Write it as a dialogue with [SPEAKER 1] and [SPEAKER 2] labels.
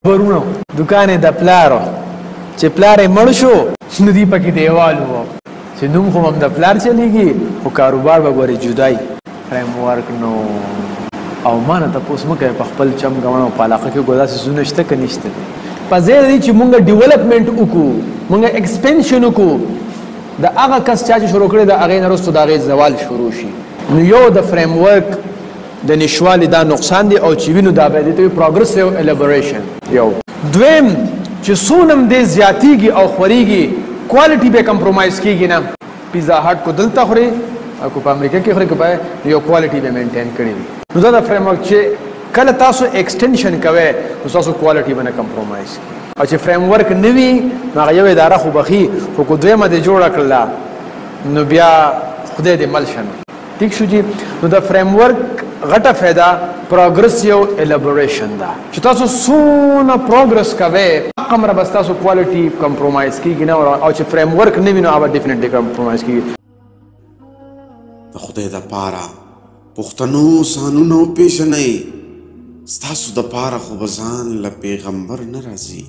[SPEAKER 1] ورونو دکان د پلارو چې پلار یې مړ شو نو دی پکې دیوال وو چې نوم خو هم د پلار چلیږي خو کاروبار به ګورې جدای فریم ورک. نو او ما نه تپوس مه کوئ، په خپل چم ګوڼ او په علاقه کې ګودا څیزونه شته که نشته دي. په ځای د دې چې مونږ ډیولپمنټ وکړو، مونږ ایکسپنشن وکړو، د هغه کس چا چې شروع کړی د هغې نه وروسته د هغې زوال شروع شي. نو یو د فریم ورک د نشوالي دا نقصان دی، او چې وینو دا به دې پروګرسیو الیبریشن. یو دویم چې سونم دې زیاتیږي او خوريږي، کوالټي به کمپرمایز کیږي نه. پیزا هټ کو دلته خوري او کو په امریکا کې خوري، کو په یو کوالټي به مینټین کړی وي. نو دا د فریم ورک چې کله تاسو ایکسټنشن کوئ نو تاسو کوالټي به نه کمپرمایز، او چې فریم ورک نه وي نو هغه یو اداره خو بخي، خو کو دویمه دې جوړه کړله نو بیا خدای دې مل شنو. ټیک شو جی؟ نو د فریم ورک غټه فایده پروګرسیو الیبوریشن ده چې تاسو څونه پروګرس کوئ هغومره به ستاسو کوالټي کمپرومایز کیږي نه، او چې فریم ورک نه وي نو هغه ډیفینیټلی کمپرومایز کیږي.
[SPEAKER 2] د خدای د پاره پښتنو ځانونه وپېژنئ، ستاسو د پاره خو به ځان له پیغمبر نه راځي.